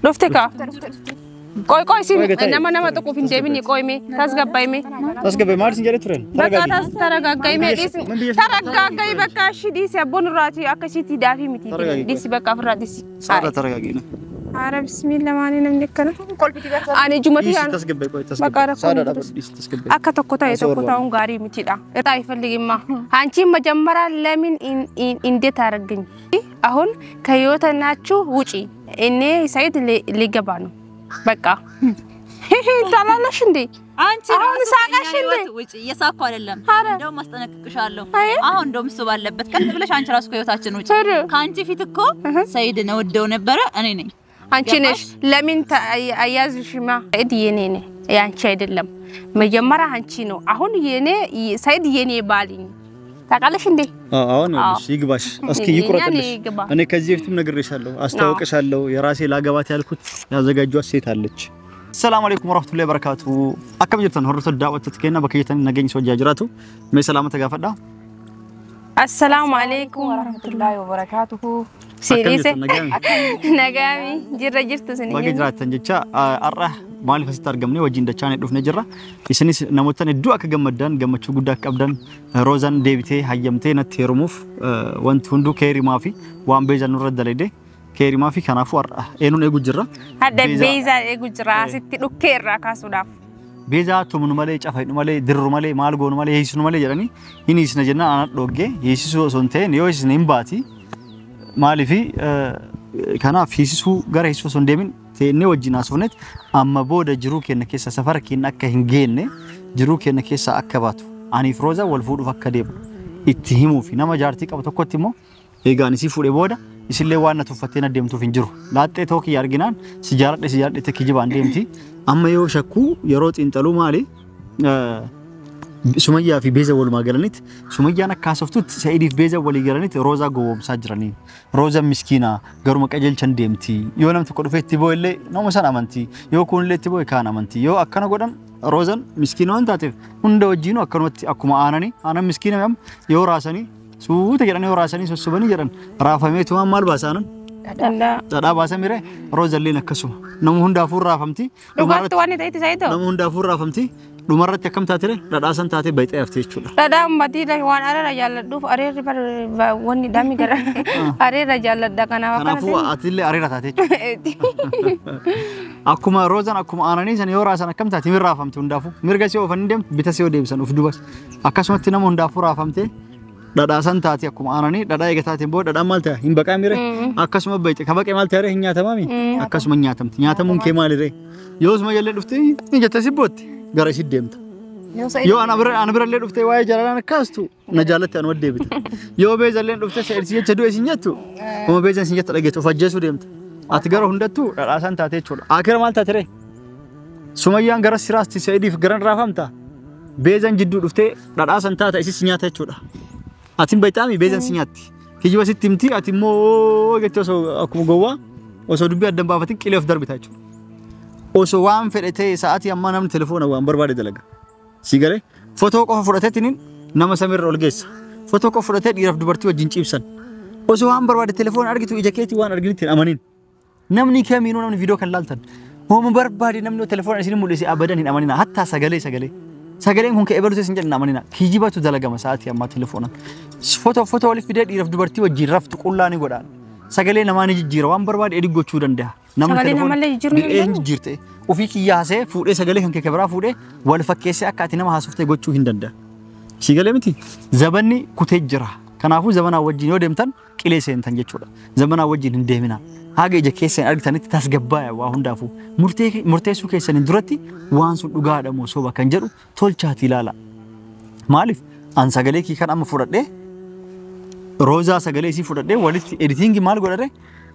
Dhufte kaa. Qoy qoy isin nama nama tokkoof hin deebini qoyme tasgabbaa'ime. Tasgabbaa'e maal isin jedhee turan? Bakka taragaaggaa'ime dhiisi. Taragaaggaa'e bakka ishii dhiisi abboon irraati akka ishiitti daafii miti. Dhiisi bakka ofirraa dhiisi. Saada taragaagina. Haara bismillah maali namni akkana. Ani jumati Dhiisi tasgabbaa'e qoy tasgabbaa'e. Saada dhaabadhu dhiisi tasgabbaa'e. Akka tokko ta'e tokko ta'uun gaarii mitidha. Irraa ይፈልግማ አንቺ መጀመሪያ ለምን እንዴት አደረገኝ? አሁን ከህይወታችሁ ውጪ። እኔ ሰይድ ሊገባ ነው። በቃ ታላለሽ እንዴ? አንቺ አሁን ሳቀሽ እንዴ? ውጪ። እየሳኩ አይደለም፣ እንደውም አስጠነቅቅሻለሁ። አሁን እንደውም እሱ ባለበት ቀጥ ብለሽ አንቺ ራሱ ከህይወታችን ውጪ። ከአንቺ ፊት እኮ ሰይድን እወደው ነበረ እኔ ነኝ። አንቺ ነሽ። ለምን አያዝሽማ? ሰይድ የኔ ነው ያንቺ አይደለም። መጀመሪያ አንቺ ነው። አሁን የኔ ሰይድ የኔ ባልኝ ታውቃለሽ እንዴ? አሁን ይኸውልሽ ይግባሽ፣ እስኪ ይቁረጥልሽ። እኔ ከዚህ በፊትም ነግሬሻለሁ፣ አስተዋውቅሻለሁ። የራሴ ላገባት ያልኩት ያዘጋጇት ሴት አለች። ሰላም አለይኩም ወራህመቱላሂ ወበረካቱ። Akkam jirtan hordoftoota daawwattoota keenya bakka jirtan nageenya soo jiraatu mee salaamata gaafadha. አሰላሙ አለይኩም ወራህመቱላሂ ወበረካቱሁ። ሲሪሴ nagaami jirra jirtu isin Baga jiraattan jecha har'a maaliif asitti argamne wajjin dachaan dhufne jirra. Isinis namoota hedduu akka gammaddan gammachuu guddaa akka qabdan Roozaan deebitee hayyamtee natti heerumuuf wanti hunduu keerimaa fi waan beezaan nurra dalagde keerimaa fi kanaafuu har'a eenyuun eegu jirra. Hadda beezaa eegu jira asitti dhukkee irraa kaasuudhaaf. Beezaa tumnu malee cafaynu malee dirru malee maal goonu malee hiisnu malee jedhanii hin hiisna jennaan ana dhoggee hiisisuu osoo hin ta'in yoo hiisne hin baati. Maaliifi kanaaf hiisisuu gara hiisisuu osoo hin deemin teennee wajjin haasofneet amma booda jiruu keenya keessa safara keenya akka hin geenne jiruu keenya keessa akka baatu aniif Roozaa wal fuudhuuf akka deemu itti himuufi nama jaartii qabu tokkotti immoo egaa ani si fuudhee booda isillee waan na tuffattee na deemtuuf hin jiru. Laaxxee tokko arginaan si jaaladhe si jaaladhe kijibaan deemti. Amma yoo shakkuu yeroo xiinxaluu maali Sumayyaa fi Beeza walumaa galanitti Sumayyaan akka haasoftutti Sa'idiif Beeza walii galanitti Roozaa gowwoomsaa jiranii. Roozaan miskiinaa garuma qajeelchan deemti. Yoo namni tokko dhufee itti boo'e illee nama sana amanti. Yoo kuunillee itti boo'e kaan amanti. Yoo akkana godhan Roozaan miskiina waan taateef hunda wajjinuu akkanumatti akkuma aananii aanan miskiina yoo raasanii suuta jedhanii yoo raasanii sossobanii jedhan raafamee tumaan maal baasa aanan? Dhadhaa baasa mire Roozaalleen akkasuma. Nama hundaafuu raafamti. Dhugaatti waan ta'etti Sa'ido. Nama hundaafuu raafamti. Dhumarratti akkam taatee dhadhaa san taatee bayxee haftee jechuudha. Dhadhaa ummatiidha waan areera jaalladhuuf areerri wanni dammi gara areera jaalladha kanaaf akkana. Kanaafuu atillee areera taatee jechuudha. Akkuma Roozaan akkuma aananii san yoo raasan akkam taate mirra raafamte hundaafuu mirga si oofanii deemtu bita si yoo deebisan of dubas akkasumatti nama hundaafuu raafamte dhadhaa san taate akkuma aananii dhadhaa eega taateen booda dhadhaan maal ta'a hin baqaa mire akkasuma bayxe ka baqee maal ta'e hin nyaatamaami akkasuma nyaatamti nyaatamuun kee maaliree yoo suma jallee dhuftee ni jette si bootti gara isii deemta. Yoo ana birallee dhuftee waa'ee jaalalaan akkaastu na jaalatte anuma deebita. Yoo beezallee dhuftee seersi jecha du'e isin jettu uma beezan isin jetta dhageettu of ajjeesuu deemta. Ati gara hundattuu dhadhaa san taate jechuudha. Akira maal taate ree? Sumayyaan gara siraasti Sa'idiif garan raafamta. Beezan jidduu dhuftee dhadhaa san taata isis nyaata jechuudha. Atiin bayxaami beezan si nyaatti. Kijiba sitti himti ati immoo jettee osoo akkuma gowwaa osoo dubbii addan baafatin qilee of darbita jechuudha. Osoo waan fedhe ta'e sa'aatii ammaa namni telefoona waan barbaade dalaga. Si galee footoo qofa fudhateetiin nama samiirra ol geessa. Footoo qofa fudhatee dhiiraaf dubartii wajjin ciibsan. Osoo waan barbaade telefoona argitu ija keetii waan arginitti hin amanin. Namni kamiinuu namni viidiyoo kan laaltan. Hooma barbaade namni telefoona isin mul'ise abadan hin amanina. Hattaa sagalee sagalee. Sagaleen kun ka'ee baruu isin jedhan hin amanina. Kijibatu dalagama sa'aatii ammaa telefoona. Footoo waliif fidee dhiiraaf dubartii wajjin raftu qullaa ni godhaan. Sagalee namaa ni jijjiira waan barbaade edit gochuu danda'a. Namni telefoona hin jijjiirte ofii kiyya haasee fuudhee sagalee kan kee biraa fuudhee wal fakkeessee akka ati nama haasoftee gochuu hin danda'a. Si galee miti zabanni kutee jira. Kanaafuu zabanaa wajjin yoo deemtan qilee seentan jechuudha. Zabanaa wajjin hin deemina. Haga ija keessan argitanitti tasgabbaa'aa waa hundaafuu murteessuu keessaniin duratti waan sun dhugaadha moo soba kan jedhu tolchaati ilaala. Maaliif an sagalee kii kan amma fudhadhee Roozaa sagalee isii fudhadhee walitti editingii maal godhadhee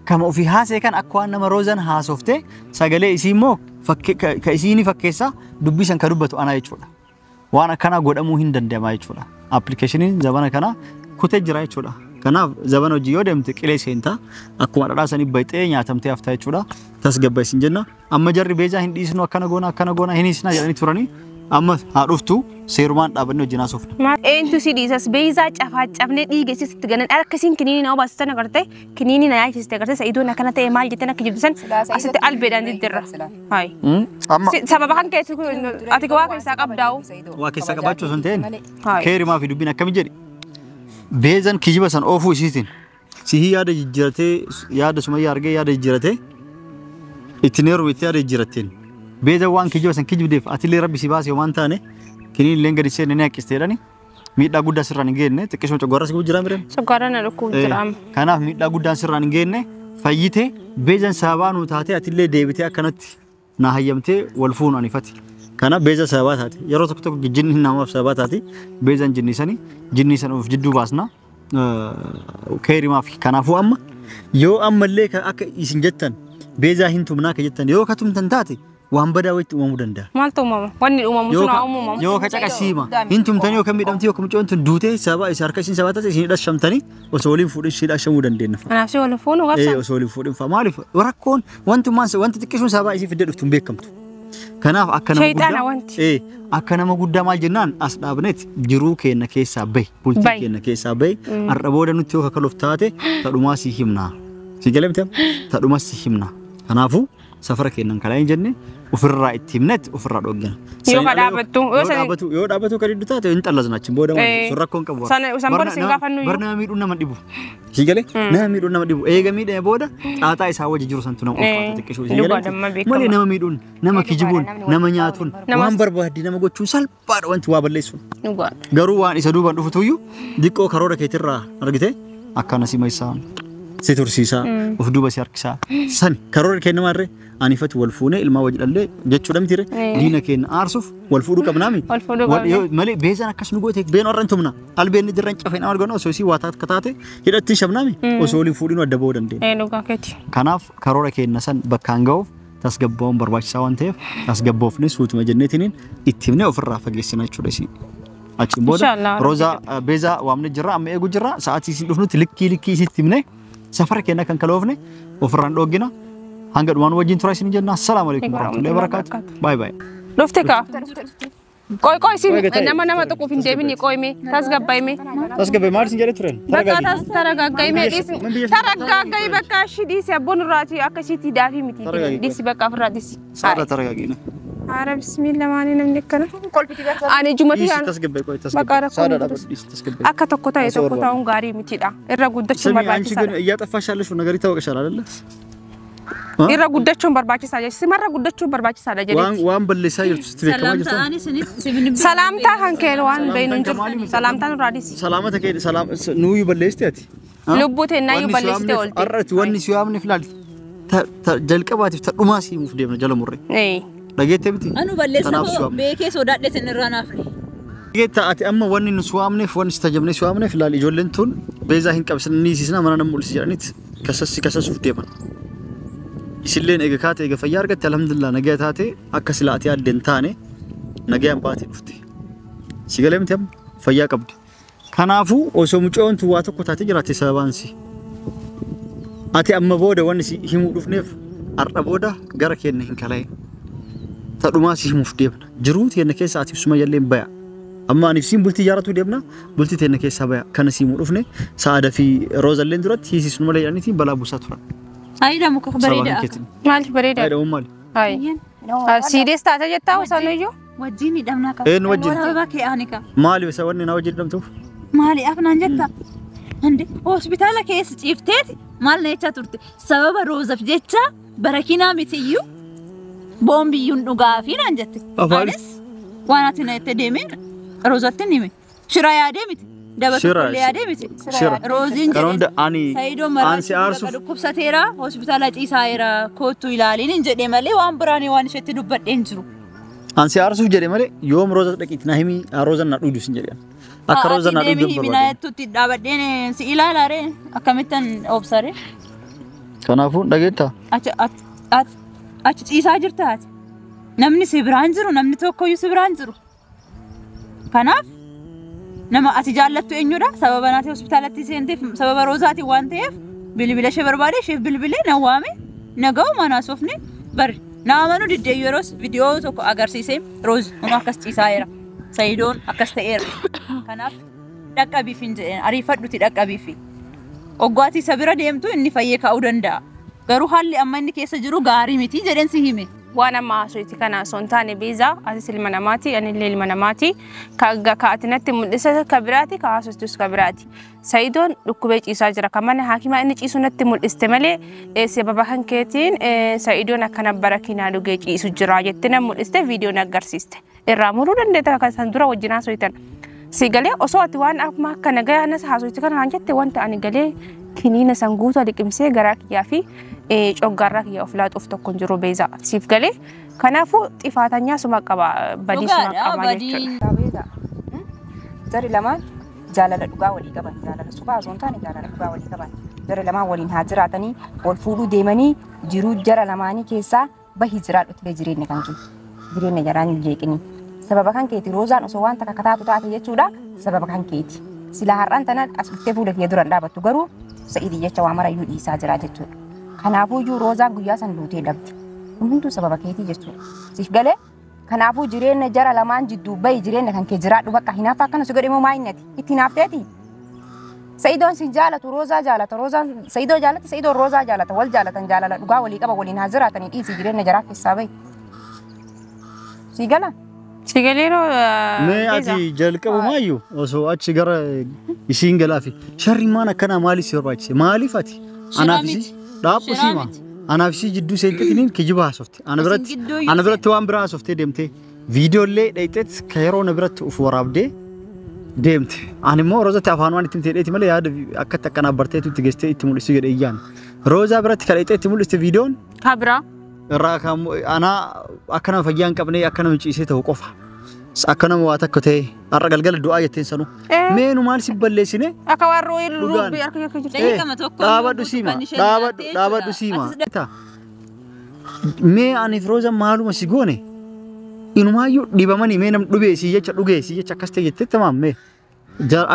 kama ofii haasee kan akka waan nama Roozaan haasoftee sagalee isii immoo ka isiin fakkeessaa dubbii san ka dubbatu anaa jechuudha. Waan akkanaa godhamuu hin danda'ama jechuudha. Appilikeeshiniin zabana kana kutee jira jechuudha. Kanaaf zabana hojii yoo deemte qilee seentaa akkuma dhadhaa sanii bayxee nyaatamtee haftaa jechuudha. Tasgabbaa'e isin jenna. Amma jarri beezaa hin dhiisnu akkana goona akkana goona hin hiisnaa jedhanii turanii Amma haa dhuftu seerumaan dhaabannee wajjin haasofna. Eentu si dhiisas beeyzaa cafaacafnee dhiigeessisitti ganan akkasiin kiniinii na obaasisan agartee kiniinii na yaachiste agartee sa'idoon akkana ta'e maal jettan akka jirtu san asitti albeedhaan diddirra. Hayi. Amma Sababa kan keessi ati waa keessaa qabdaa'u. Waa keessaa qabaachuu osoo hin ta'in Hayi. keerimaa fi dubbiin akkami jedhi. Beezan kijiba san oofuu isiitiin sihii yaada jijjiiratee yaada Sumayyaa argee yaada jijjiiratee ittiin heerume itti yaada jijjiiratteen. Beezan waan kijiba san kijibdeef atillee rabbi si baase waan taane kiniin illee gadi seenne ni haqqisteedhani miidhaa guddaa sirraan hin geenne xiqqishuma coggoorra si jira mireen. Soggaara na dhukkuu jira amma. Kanaaf miidhaa guddaan sirraan hin geenne fayyite beezan sababaa nuu taate atillee deebitee akkanatti na hayyamtee wal fuunu anifati. Kanaaf beezan sababaa taate yeroo tokko tokko jinni namaaf sababaa taate beezan jinni san of jidduu baasna keerimaaf. Kanaafuu amma yoo ammallee akka isin jettan beezaa hin tumnaa akka jettan yoo katumtan taate waan badaa wayitti uumamuu danda'a. Maaltu uumama? Wanni uumamu sun haa uumamu. Yoo ka caqasiima hin tumtanii yookaan miidhamtii yookaan mucoon tun duutee sababa isa harka isin sababa taate isin hidhashamtanii osoo waliin fuudhin ishee hidhashamuu dandeenya. Kanaaf si waliin fuunu gabsa. Osoo waliin fuudhin fa'a maaliif rakkoon wantummaan wanti xiqqisuun sababa isii fiddee dhuftu hin beekamtu. Kanaaf akka nama Shayxaana guddaa wanti. Akka nama guddaa maal jennaan as dhaabneet jiruu keenya keessaa bahi bultii Bahi. keenya keessaa bahi har'a booda nutti yoo kakaluuf taate tadhumaa si himna. Si galee miti tadhumaa si himna. Kanaafuu safara keenyan kalaa hin jenne ofirraa itti himnet ofirraa dhoggina. Yoo ka dhaabattu, yoo yoo sani- dhaabbatu yoo dhaabbatu kan hiddu taate hin xallazna achiin booda sun rakkoon qabu. San booda sin gaafannu iyyuu. Bar nama miidhuun nama dhibu. Si galee nama miidhuun nama dhibu. Eega miidhame booda xaaxaa isaa wajji jiru santu nama ulfaata xiqqishuu. Si galee Dhugaadha, amma beekama. malee nama miidhuun nama kijibuun nama nyaatuun Nama- waan barbaadde nama gochuun salphaadha wanti waa balleessuun. Dhugaadha. Garuu waan isa duubaan dhufutuyyuu diqqoo karoora keetirraa argite akkana si maysaa si tursiisaa of duuba si harkisaa sani karoora kennamaa irree anifatu wal fuunee ilmaa wajji dhallee jechuudha miti ree diina keenya aarsuuf wal fuudhuu qabnaami. Wal fuudhuu qabna. Malee beezaan akkas nu goote been warra hin tumna albeen dirra hin cafeen amal goona osoo isii waa taate taate hidhatti hin shabnaami osoo waliin fuudhinuu adda ba'uu dandeenya. Dhugaa keeti. Kanaaf karoora keenya san bakkaan ga'uuf tasgabbaa'uun barbaachisaa waan ta'eef tasgabboofne suutuma jenneetiniin itti himnee ofirraa fageessina jechuudha isii. Achiin booda Inshallah. Roozaa Beezaa waamne jirra amma eegu jirra sa'aatii isin dhufnutti likkii likkii isitti himne safara keenya kan kaloofne ofirraan dhoggina hanga dhumaan wajjin tura isin jenna. Assalaamu alaikum warahmatullahi wabarakatuh. Bye bye. Dhufte kaa. Qoy qoy isin Qoy, nama nama tuquuf hin deemini qoyme tasgabbaa'ime. Tasgabbee maal isin jedhee turan? Bakka tas taragaaggaa'ime dhiisi. Taragaaggaa'ii bakka ishii dhiisi abboon irraati akka ishiitti daafii miti. Taragaagii. Dhiisi bakka ofirraa dhiisi. Saada taragaagina. Haara bismillah maali namni akkana. Ani jumati Dhiisi tasgabbee qoy Bakka tasgabbee. rakkoon Saada hin dhaabadhu jiru. dhiisi tasgabbee. Akka tokko ta'e Osoo tokko barbaadu. ta'uun gaarii mitidha. Irra guddachuun Sami አንቺ ግን barbaachisaadha. እያጠፋሽ ያለሽው ነገር ይታወቅሻል አይደለ? Irra guddachuun barbaachisaadha. Simarra guddachuun barbaachisaadha waan jedheeti. waan balleessaa jirtu sitti beekamaa ሰላምታ jirta. አኒ ስኒ ሲምን Salaamtaa kan kee waan beeynu hin jiru. Salaamtaan irraa dhiisi. Salaamata kee salaam nuuyyuu balleessite ati. Lubbuu teennaayyuu balleessite oolte. Har'ati wanni si waamneef laali. Jalqabaatiif ta dhumaa si himuuf deemna jala murre. Dhageettee miti? አኑ በለሰ Tanaaf si waamne. ቤኬ ሶዳዴ ስንራናፍኔ Dhageetta ati amma wanni nu si waamneef wanni si tajaajilamnee si waamneef laali ijoolleen tun beezaa hin qabsiisne ni siisna mana nama mul'isi jedhaniit kasassi kasasuuf deeman. Isilleen eega kaate eega fayyaa argatte alhamdulillah nagaya taate akka silaa ati yaadde hin taane nagayaan baatee dhufte. Si galee miti amma fayyaa qabdi. Kanaafuu osoo mucoon tun waa tokko taatee jiraatte sababaan si. Ati amma booda wanni si himuu dhufneef har'a booda gara keenya hin kala'in. Ta dhumaa si himuuf deemna. Jiruu teenya keessa ati suma jalleen baya. Amma aniif siin bultii ijaarratuu deemna bultii teenya keessaa baya. Kana si himuu dhufne Sa'aada fi Roozalleen duratti hiisisnu malee jedhaniitiin balaa buusaa turan. አይ ደግሞ Sababa ከበሬዳ keetiin. Maaliif bareeda? Fayyadamuun maali? Hayi. Siidees taate jettaa osoo iyyuu? ወጂን ደምና ከ Een wajjin? ወራባ ከአኒካ Maali isa wanni na wajjin hidhamtuuf? ማሊ አፍናን ጀታ እንዴ ሆስፒታላ keessa ciifteeti maal na jechaa turte sababa roozaf jecha barakinaa mitiyyuu boombiyyuun dhugaafi naan jette Afaan- anis waan ati na jette deemeen roozatti hime shira yaadee miti daba Shira- tokkollee yaadee miti Shira. rooziin Kan hunda ani Saayidoo an si aarsuuf dhukkubsateera hospitaala ciisaayeera kootu ilaaliin hin jedhee malee waan biraanii waan isheetti dubbadhee hin jiru. an si aarsuuf jedhe malee yoom rooza dhaqiitti na himi roozan na dhuudu sin jedhe. Akka roozan na dhuudu Deemee hin himina barbaadu. jettutti dhaabadheen si ilaalaree akkamittan obsaree. Kanaafuu dhageettaa? Achi achi ciisaa jirta ati. Namni si biraan jiru namni tokkoyyuu si biraan jiru. Kanaaf nama ati jaallattu eenyudha? Sababa naati hospitaalatti seenteef sababa roozaatiin waan ta'eef bilbila ishee barbaade isheef bilbilee na waame na ga'u mana soofne bari Naamanu diddee yeroos viidiyoo tokko agarsiisee Rooz kun akkas ciisaa jira. Sayidoon akkas ta'eera. Kanaaf dhaqqabiif hin jedheen ariifadhuti dhaqqabiif. Oggaatii isa bira deemtu inni fayyee ka'uu danda'a. Garuu haalli amma inni keessa jiru gaarii miti jedheen si hime. Waan amma haasofti kana osoo hin taane Beezaa, atis ilma namaati, anillee ilma namaati. Ka ati natti mul'isa ka biraati, ka haasoftus ka biraati. Sayidoon dhukkubee ciisaa jira. Kan mana haakimaa inni ciisu natti mul'iste malee sababa kan keetiin Sayidoon akkana barakinaa dhugee ciisu jira jettee na mul'iste, viidiyoon agarsiiste. Irraa muruu dandeetta kan san dura wajjin haasofitan. Si galee osoo ati waan amma akka nagaa anas haasofti kana naan jette, wanta ani galee kiniina san guutuu liqimsee garaa kiyyaa fi coggaarraa kiyya of laaxuuf tokko hin jiru, Beezaa. Siif galee, kanaafuu xifaatanyaa suma qaba, badii suma Dhugaadha qaba jechuudha. badiin. Beeza. Jarri lamaan jaalala dhugaa walii qaban. Jaalala sobaa osoo hin taane jaalala dhugaa walii qaban. Jarri lamaan waliin haa jiraatanii, wal fuudhuu deemanii jiruu jara lamaanii keessaa bahii jiraadhu jireenya kan kee. Jireenya jaraan hin jeeqini. Sababa kan keeti Roozaan osoo waan takka kataatu taate jechuudha. Sababa kan keeti. Sila har'aan tana as dhuftee fuula kiyya duraan dhaabattu, garuu Sa'idii jecha waa marayyuu dhiisaa jira jechuudha. Kanaafuyyuu Roozaan guyyaa san duutee dhabdi. Kun hunduu sababa keetii jechuudha. Siif galee, kanaafuu jireenya jara lamaan jidduu bahi, jireenya kan kee jiraadhu, bakka hinaaffaa akkana si godhe immoo maa innati itti hinaafteeti. Sa'idoon sin jaalatu, Roozaa jaalata. Roozaan Sa'idoo jaalatti, Sa'idoon Roozaa jaalata. Wal jaalatan, jaalala dhugaa walii qaba, waliin haa jiraatanii, dhiisii jireenya jaraa keessaa bahi. Si gala? Si galeeroo? Mee ati jalqabumaayyuu osoo achi gara isiin galaafi sharrimaan akkanaa maaliif si barbaachise? Maaliif ati anaaf isii dhaabbu Shiraa siima miti. Anaaf isii jidduu seentetiniin kijiba haasofte. Ana Isin biratti gidduu iyyuu ana biratti waan biraa haasoftee deemtee, viidiyoolee dhayxeet ka yeroo na biratti uf waraabdee deemte. Ani immoo Roozatti afaan waan itti himtee malee yaada akkatti akkanaa barteetu itti geessitee itti mul'isu jedhee iyyaan. Roozaa biratti ka dhayxee itti mul'iste viidiyoon Ka biraa. Irraa kan anaa akka nama fayyaa hin qabne, akka nama ciisee ta'u qofa. Akka nama waa takka ta'e har'a galgala du'aa jetteen sanuu. Mee nu maal si balleessine? Akka waan rooyi Dhugaan. rubbii harka harka jirtu. Daqiiqama tokko Dhaabadhu guutuu siima. kan isheen Dhaabadhu nyaattee dhaabadhu jechuudha. siima. Atis Mee ani fi Roozaan maaluma si goone? Inumaayyuu dhibamanii mee nam dhubee si jecha dhugee si jecha akkas ta'e jettee tamaam mee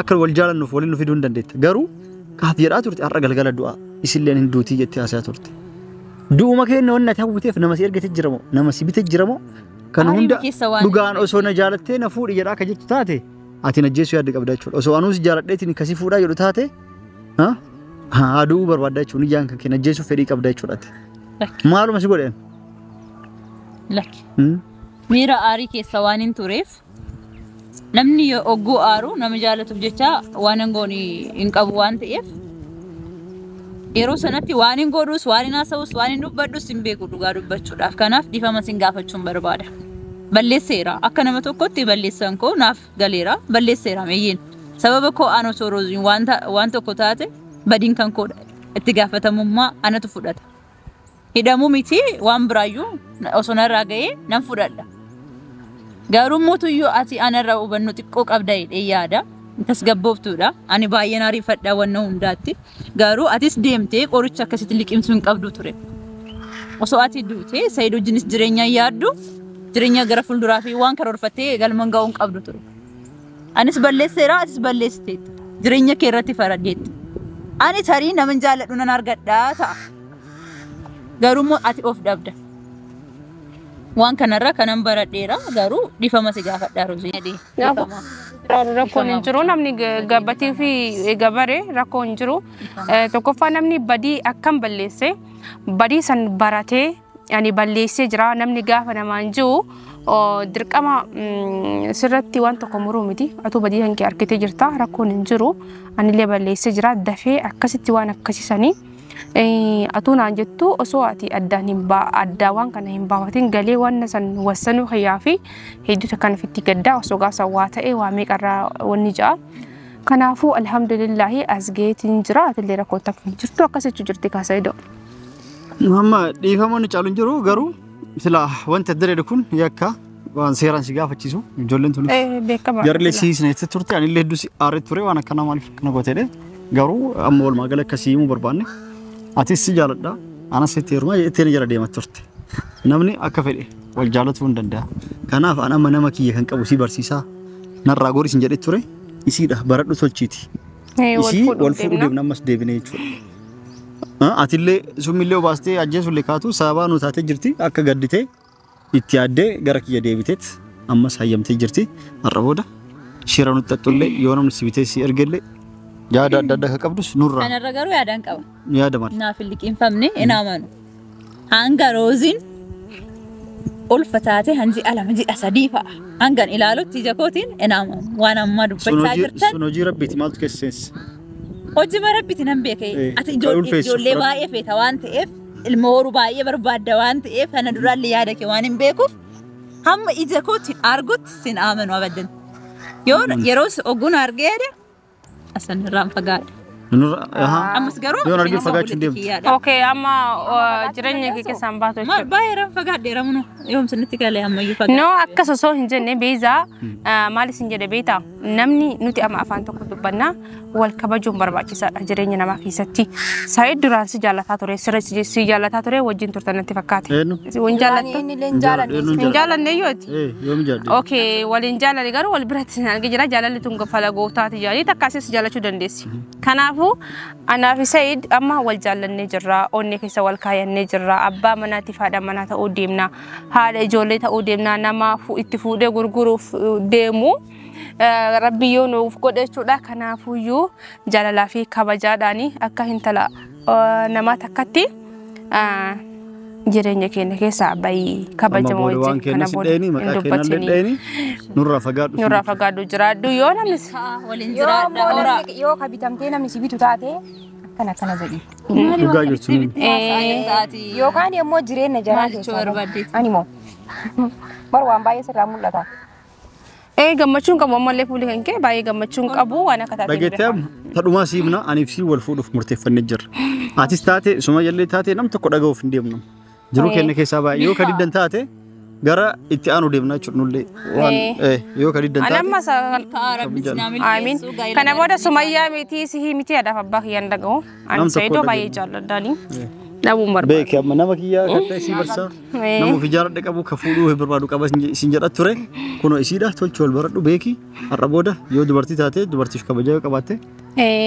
akka wal jaalannuuf waliin nu fiduu hin dandeette. Garuu kaaf jedhaa turte, har'a galgala du'aa isilleen hin duutii jettee haasayaa turte. Du'uma keenya wanni ati hawwiteef nama si ergate jira moo nama si bite jira moo kan Aarii hunda keessa waan dhugaan osoo na jaalattee na fuudhi jedhaa akka jirtu taate ati na ajjeesuu yaadde qabda jechuudha. Osoo anuu si jaaladheetiin akkasii fuudhaa jedhu taate haa du'uu barbaadda jechuudha. Ijaan kan kee na ajjeesuuf fedhii qabda jechuudha ati. Lakki. Maaluma si godheen? Lakki. Miira aarii keessa waan hin tureef, namni yoo ogguu aaru nama jaalatuuf jecha waan hin goone hin qabu waan ta'eef, yeroo sanatti waan hin godhus, waan hin haasa'us, waan hin dubbadhus hin beeku dhugaa dubbachuudhaaf. Kanaaf dhiifama sin gaafachuun barbaada. Balleesseera. Akka nama tokkotti balleessan koo naaf galeera. Balleesseera meeyyeen. Sababa koo aan osoo Rooziin waan tokko taate badiin kan koodha. Itti gaafatamummaa anatu fudhata. Hidhamuu miti, waan biraayyuu osoo narraa ga'ee nan fudhadha. Garuu mootuyyuu ati anarraa hubannoo xiqqoo qabda jedhee yaada. Tasgabbooftuudha. Ani baay'een ariifadha wanna hundaatti. Garuu atis deemtee qoricha akkasitti liqimsuu hin qabdu ture. Osoo ati duute Saayid wajjinis jireenya yaaddu, jireenya gara fuulduraa fi waan karoorfattee galma ga'uu hin qabdu ture. Anis balleesseera, atis balleessiteetta. Jireenya kee irratti faraddeetta. Ani tarii nama hin jaalladhu nan argadhaa ta'a. Garuu immoo ati of dhabda. Waan kanarra kanan baradheera, garuu dhiifama si gaafadhaa, Roozii. Dhiifama. Rakkoon hin jiru, namni gabbatii fi gabare rakkoon hin jiru. Tokkoffaa, namni badii akkam balleesse, badii san baratee ani balleessee jira namni gaafa namaan jiru dirqama sirratti waan tokko muruu miti. Atuu badii kan kee argitee jirta, rakkoon hin jiru, anillee balleessee jira, dafee akkasitti waan akkasiisanii atuu naan jettu osoo ati addaan hin addaa waan kana hin baafatin galee waan san wassanuu kiyyaa fi hedduuta kan ofitti gaddaa osoo gaafsa waa ta'e waa meeqarraa wanni ja'a. Kanaafuu alhamdulillahi as geetiin jira, atillee rakkoo takka hin jirtu akkas jechuu jirti kaasaidoo. Amma dhiifama inni caalu hin jiru, garuu sila wanti adda jedhu kun yakka waan seeraan si gaafachiisu ijoolleen tunis. Beekama. Jarri siisne itti turte, anillee hedduu si aaree ture, waan akkanaa maaliif akkana goote, garuu amma walumaa gala akkasii himuu barbaanne, atis si jaaladha anas itti heerumaa ittiin jala deemaa turte. Namni akka fedhe wal jaalatuu hin danda'a. Kanaaf an amma nama kiyya kan qabu si barsiisaa narraa goris hin jedhe ture, isiidha baradhu tolchiiti. Isii wal fuudhuu deemna ammas deebinee jechuudha. Atillee summillee obaastee ajjeesullee kaatu sababaa nu taatee jirti akka gadditee itti yaaddee gara kiyya deebiteet ammas hayyamtee jirti. Har'a booda shira nutti xaxxullee yoo namni si bitee si ergellee yaada adda addaa akka qabdus nurraa Kanarra garuu yaadaan qaba. Yaada maal? Naaf hin liqinfamne hin amanu. Hanga Rooziin ulfa taate hanji alama ji'a 3 fa'a. Hangan ilaalutti ija kootiin hin amanu. Waan ammaa dubbachaa jirtan. Sun hojii rabbiiti maaltu keessa seensa? Hojii rabbiiti nan beeke. Ati ijoollee baay'ee feeta waan ta'eef ilma horuu baay'ee barbaadda waan ta'eef kana duraallee yaada kee waan hin beekuuf hamma ija kootiin argutti sin amanu abadan. Yoo yeroo ogguun argee asan irraan fagaadha. Ammas garuu yoon argee fagaachuu hin deemtu. Okay, amma jireenya kee keessaan baatu jechuudha. Baay'ee irraan fagaadheera munoo yoom sinitti galee ammayyuu fagaadhe. No akkas osoo hin jenne Beezaa maal isin jedhe beektaa namni nuti amma afaan tokko dubbanna wal kabajuun barbaachisaadha jireenya namaa keessatti. Saayid duraan si jaallataa ture sirri si jaallataa ture wajjin turtan natti fakkaate. Eenyu? Jaallatta. Hin jaallanne yooti. Yoom jaalladhe? Okay, waliin jaalladhe garuu wal biratti argee jira jaalalli tun fala gooftaati jaalli takkaas si jaallachuu dandeessi. Kanaafuu anaaf Said amma wal jaallannee jirra onnee keessa wal kaayannee jirra abbaa manaatiif haadha manaa ta'uu deemna haadha ijoollee ta'uu deemna nama itti fuudhee gurguruuf deemu rabbi yoo nuuf godhe jechuudha. Kanaafuyyuu jaalalaa fi kabajaadhaan akka intala namaa takkatti jireenya keenya keessaa baay'ee kabajamoo wajjin kana booda hin dubbatini. Nurraa fagaadhu. Nurraa fagaadhu jiraadhu yoo namni waliin jiraadha horaa. Yoo kabitamtee namni si bitu taate akkana akkana jedhi. Dhugaa jirtu. Yookaan immoo jireenya jaraa keessaa. Ani moo bar waan baay'ee sirraa mul'ata. Gammachuun qabu ammallee fuulli kan kee baay'ee gammachuun qabu waan akka taatee. Dhageettee tadhumaa siimna aniif si wal fuudhuuf murteeffannee jirra. Atis taate suma jallee taate nam tokko dhaga'uuf hin deemnu. Jiruu keenya keessaa baay'ee yoo kadiddan taate gara itti aanu deemna jechuudha nullee waan yoo kadiddan taate. Amiin. Kana booda Sumayyaa miti sihii miti adaaf abbaa kiyyaan dhaga'u. Ani Saayidoo baay'ee jaalladhaani. Dhabuun barbaadu. Beeki amma nama kiyyaa kan ta'e sii barsaa nama ofii jaalladhe qabu ka fuudhuu barbaadu qaba siin jedha ture kunoo isiidha tolchi wal baradhu beeki har'a booda yoo dubartii taate dubartiif kabajaa yoo qabaatte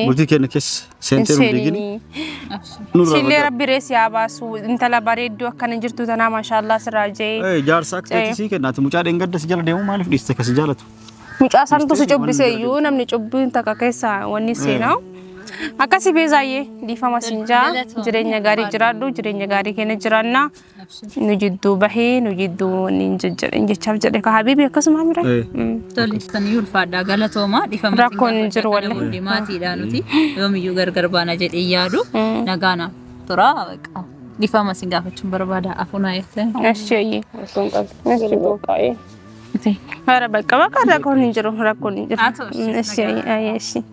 bultii keenya keessa seentee nu deegini. Sillee rabbi reessi haa baasu intala bareedduu akkana jirtu tanaa maashaallah sirraa jee. Jaarsa akka ta'etti sii kennaati mucaa dheengadda si jala deemu maaliif dhiiste kasi jaalatu. Mucaa santu si cubbise iyyuu namni cubbiin takka keessa wanni seenaa. Akkasi Beezaayyee dhiifama siin jaa jireenya gaarii jiraadhu jireenya gaarii keenya jiraanna nu jidduu bahee nu jidduu wanni hin jechaaf jedhe ka habiibi akkasuma mira. Tole sanii ulfaadhaa galatooma dhiifama rakkoon hin jiru wallahi. Maatiidhaa nuti yoomiyyuu gargar baana jedhee yaadu nagaana tura dhiifama siin gaafachuun barbaada afuunaa jettee. Asheeyyi rakkoon qabu. Nasi boqaa'ee. Hara bakka bakka rakkoon hin jiru rakkoon hin jiru. Asheeyyi ayeeshi.